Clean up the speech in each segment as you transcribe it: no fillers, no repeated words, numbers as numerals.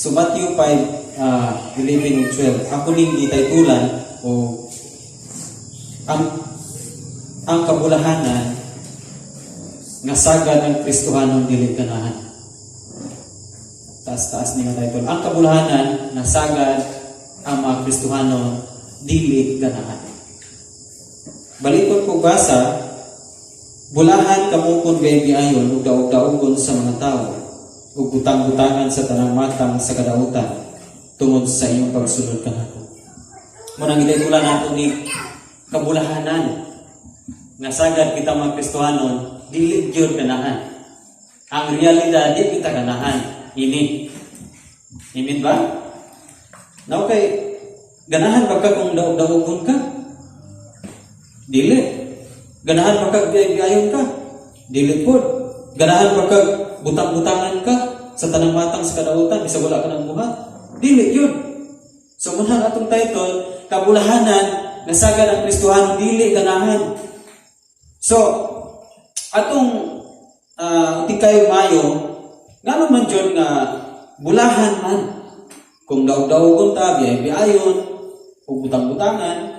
So Matthew 5, 11 ug 12. Ako ning gitaytulan o ang kabulahanan nga sagad ang Kristohanon dili ganahan. Taas-taas ni nga title. Ang kabulahanan nga sagad ang mga Kristohanon dili ganahan. Balikon ko basa, "Bulahan kamo kon biay-biayon ug daog-daogon sa mga tao ug butang-butangan sa tanang matang sa kadautan tungod sa inyong pagsunod kanako." Mao nang gitaytulan nato ni kabulahanan nga sagad kita mga Kristohanon dili gyud ganahan. Ang realidad, di kita ganahan ini. Amen ba? Now kay ganahan ba ka kung daog-daogon ka? Dili. Ganahan ba kag biay-biayon ka? Dili pod. Ganahan ba kag butang-butangan ka sa tanang matang sa kadautan bisag wala ka nang buhat? Dili yun. So mao nang atong title, kabulahanan nga sagad ang Kristohanon dili ganahan. So atong tingkay mayo, ngano man jud nga bulahan man kung daog-daogon ta, biyay-biayon ug butang-butangan?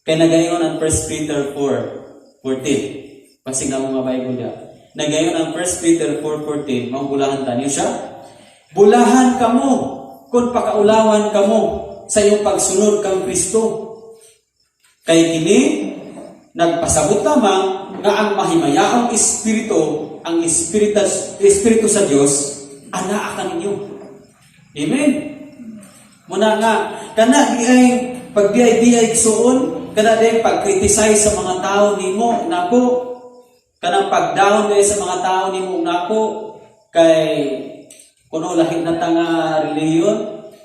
Kay nagaingon ang 1 Peter 4:14. Pasig na mga Bible dia. Nagaingon ang 1 Peter 4:14, mao bulahan ta niyo siya. "Bulahan kamo kung pakaulawan kamo sa iyong pagsunod kang Kristo. Kay kini nagpasabot lamang nga ang mahimayaong espiritu, ang espiritu sa Dios, anaa kaninyo." Amen. Mao na nga kana di ay pagbiay-biay suon, kana di ay pag-criticize sa mga tao nimo nako, kanang pag-down di sa mga tao nimo nako kay kuno lahi na ta nga relihiyon,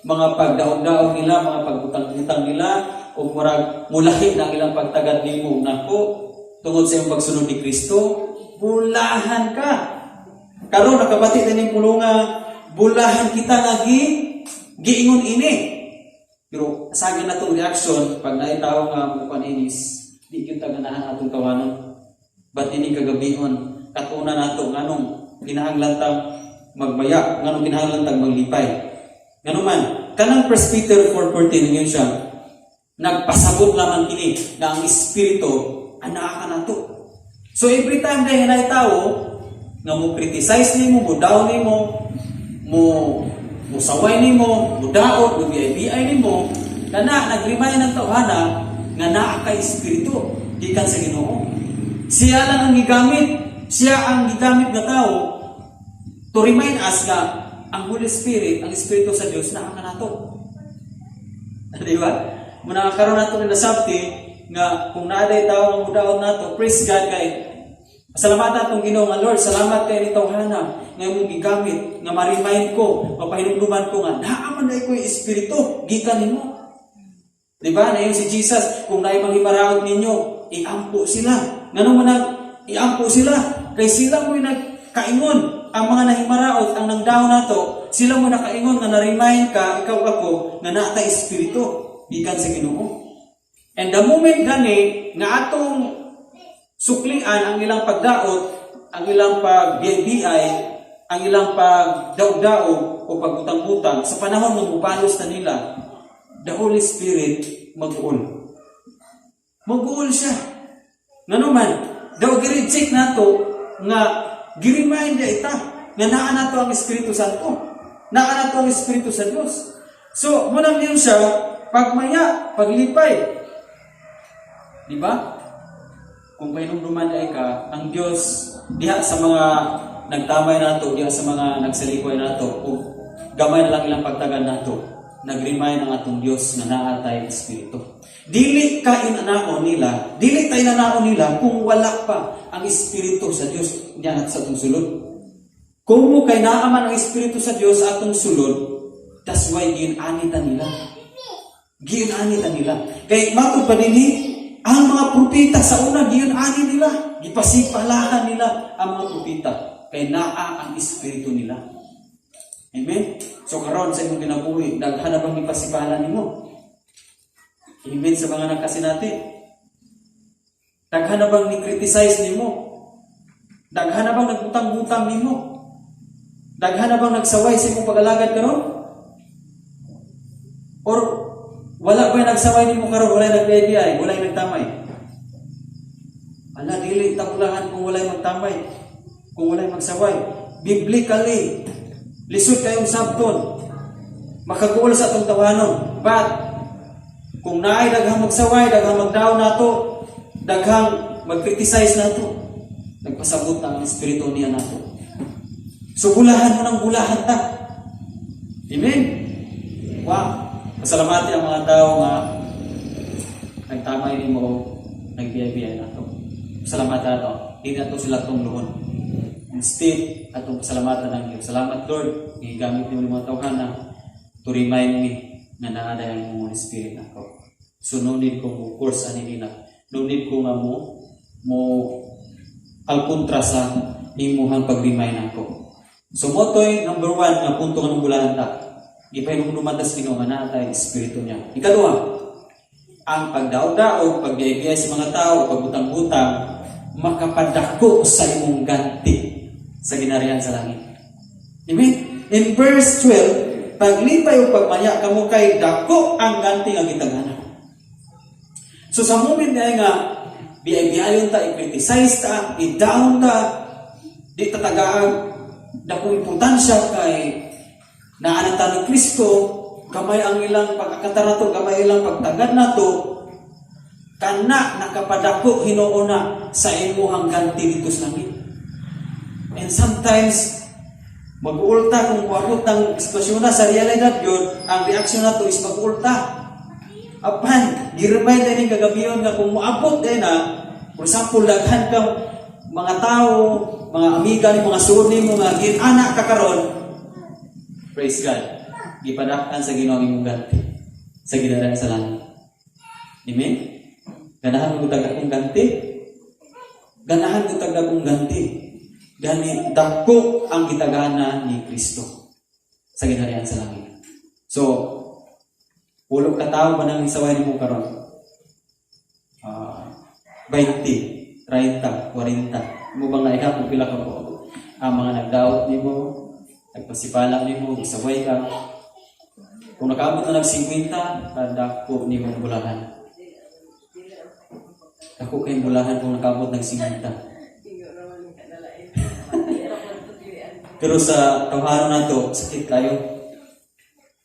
mga pagdaog-daog nila, mga pagbutang-butang nila, o murag mulahi na ang ilang pagtagad nimo nako tungod sa iyong pagsunod ni Kristo, bulahan ka. Karon nakabati ta ning pulunga, bulahan kita nga giingon ini. Pero sa na tong reaction pag naay tawo nga mukuan inis, di gyud ta ganahan atong tawanon. But ini kagabihon, katuna nato nganong kinahanglan tang magmaya, nganong kinahanglan tang maglipay. Ngano man, kanang 1 Peter 4:14 yun siya, nagpasabot lamang kini na ang Espiritu anaa kanato. So every time dahil naay tawo nga mo criticize nimo, mo down nimo, mo musaway nimo, mo daot, mo biay-biay nimo, kana nag-remind ng tawhana nga naa kay Espiritu gikan sa Ginoo. Siya lang ang gigamit, siya ang gigamit nga tao to remind us nga ang Holy Spirit, ang Espiritu sa Dios naa kanato. Di ba? Mao na karon nato ni nasabti nga kung naa day tao nga mudaot nato, praise God kay salamat atong Ginoo nga, "Lord, salamat kay ni tawhana nga imong gigamit nga ma-remind ko, mapahinumduman ko nga naa man diay ko yung Espiritu gikan nimo." Di ba? Na si Jesus, kung naay manghimaraot ninyo, iampo sila. Ngano man nag iampo sila? Kay sila mo'y nagkaingon. Ang mga nahimaraot, ang nangdaw nato, sila mo nakaingon nga na-remind ka, ikaw ako, nga naa ta Espiritu gikan sa Ginoo. And the moment gani nga atong suklian ang ilang pagdaot, ang ilang pag-BI, ang ilang pagdaog-daog o pagbutang-butang, sa panahon ng mubalos na nila, the Holy Spirit mag-uol. Mag-uol siya. Ngano man, daw gi-reject nato nga gi-remind niya ita nga naa nato ang Espiritu Santo. Naa nato ang Espiritu sa Dios. So, mao nang niyon siya, pagmaya, paglipay. Di ba? Kung pahinumduman ay ka, ang Dios diha sa mga nagtamay nato, diha sa mga nagsalikway nato, o gamay na lang ilang pagtagan nato, nag-remind ang atong Dios nga naa tay Espiritu. Dili ka inanaon nila, dili tayo inanaon nila kung wala pa ang Espiritu sa Dios niya sa atong sulod. Kung mo kay naa man ang Espiritu sa Dios sa atong sulod, that's why giin-ani ta nila. Giin-ani ta nila. Kay matod pa dinhi, ang mga propeta sa una giin-ani nila, gipasipalahan nila ang mga propeta kay naa ang espiritu nila. Amen. So karon sa imong kinabuhi, daghan na bang gipasipala nimo? Amen sa mga nagkasinati. Daghan na bang ni-criticize nimo? Daghan na bang nagbutang-butang nimo? Daghan na bang nagsaway sa imong pag-alagad karon? Or wala ba nagsaway nimo karon, walay nag-BI, walay nagtamay? Ala, dili ta bulahan kung walay magtamay, kung walay magsaway. Biblically, lisod kayong sabton. Makaguol sa atong tawanon. But kung naay daghang magsaway, daghang magdaw nato, daghang mag-criticize nato, nagpasabot na ang espiritu niya nato. So bulahan mo ng bulahan ta. Amen? Wow. Pasalamati ang mga tao nga nagtamay nimo, nagbiyay-biyay nato. Pasalamatan nato. Hindi nato sila tungluhon. Instead, atong pasalamatan ang Diyos. Salamat, Lord, gigamit nimo mga tawhana to remind me nga naa ang imong Holy Spirit nako. So no need ko mo course ani nila. No need ko nga mo mo alkontra sa imuhang pag-remind nako. So mao to'y number one nga punto nga bulahan ta. Gipahinumduman ta sa Ginoo nga naa tay espiritu niya. Ikaduha, ang pagdaog-daog, pagbiyay sa mga tao, pagbutang-butang, makapadako sa imong ganti sa ginarian sa langit. Amen? In verse 12, "Paglipay ug pagmaya kamo kay dako ang ganti nga gitagana." So sa moment na nga biyay-biyayon ta, i-criticize ta, i-down ta, di ta tagaag dakong importansya kay naa ta ni Kristo, gamay ang ilang pagkakata nato, gamay ilang pagtagad nato, kana nakapadako hinuon na sa imuhang ganti dito sa langit. And sometimes mag-ulta kung moabot ang sitwasyon na sa realidad yun, ang reaksyon nato is mag-ulta. Apan, giremind din kagabiyon nga kung moabot din na, for example, daghan kang mga tao, mga amiga ni mga suod nimo nga gin-ana ka karon, praise God. Gipadak-an sa Ginoo ang imong ganti sa ginarian sa langit. Amen? Ganahan mo tag akong ganti? Ganahan mo tag akong ganti. Gani dako ang gitagana ni Kristo sa ginarian sa langit. So, 10 ka tawo man ang isaway nimo karon. 20, 30, 40. Mo bang naihap kung pila ka po? Ang mga nagdaot nimo, nagpasipala nimo, isaway ka. Kung nakaabot na nag 50, kadako nimo bulahan. Dako kayong bulahan kung nakaabot ng 50. Pero sa tawhanon nato, sakit kayo.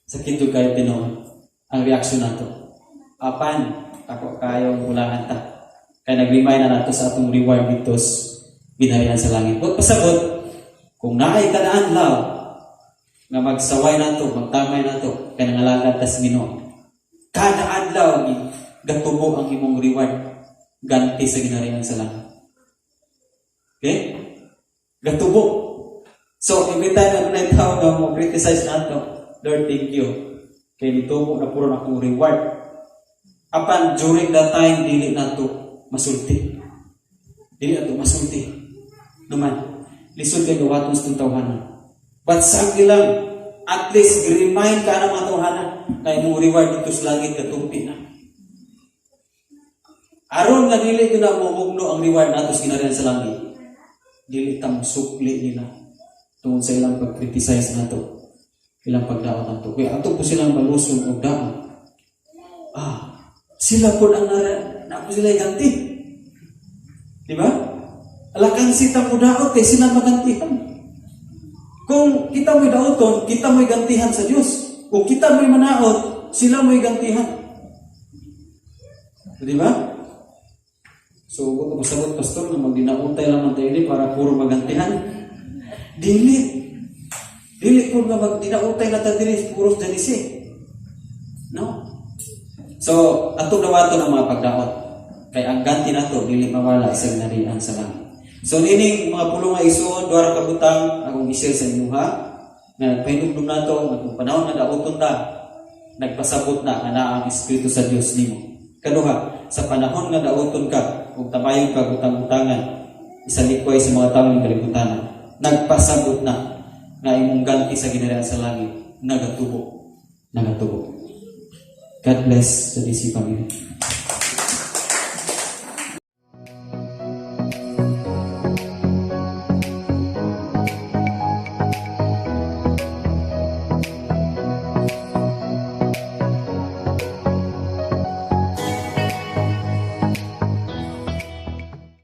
Sakit jud kayo tinuod ang reaksyon nato. Apan, ako kayo bulahan ta. Kaya nag-remind na nato sa atong reward dito sa ginarian sa langit. But pasabot, kung naay kada adlaw nga magsaway nato, magtamay nato, kay nangalagad ta sa Ginoo. Kada adlaw gatubo ang imong reward ganti sa ginarian sa langit. Okay? Gatubo. So, every time na dunay tao nga mo criticize nato, "Lord, thank you. Kay nitubo na puro na akong reward." Apan during that time, dili nato masulti. Dili nato masulti. Naman, lisod kay gawaton sa tawhana. But sa lang, at least remind ka ng mga tawhana na imong reward dito sa langit katumpi na. Aron nga dili gyud na mohugno ang reward nato sa ginarian sa langit, dili ta sukli nila tungod sa ilang pag-criticize nato, ilang pagdaot nato. Kaya ato po silang maluson og daot. Ah, sila po ang nara, na po sila ganti. Di ba? Alakan sita mo daot kay sila magantihan. Kung kita mo'y daoton, kita mo'y gantihan sa Diyos. Kung kita mo'y manaot, sila mo'y gantihan. Di ba? So, kung pasabot, pastor, na magdinautay lang tayo ini para puro magantihan. Dili. Dili po nga magdinautay na ta diri puros danisi. No? So, atong dawaton ang mga pagdaot. Kay ang ganti nato dili mawala sa ginarian sa langit. So nining mga pulong nga isuon, duha ra ka butang akong i-share sa inyo ha. Nga nagpahinumdum nato nga kung panahon nga daoton ta, nagpasabot na nga naa ang Espiritu sa Dios nimo. Kaduha, sa panahon nga daoton ka ug tamayon ka butang-butangan, isalikway sa mga tawo ng kalibutan, nagpasabot na nga imong ganti sa ginarian sa langit nagatubo. Nagatubo. God bless the DC family.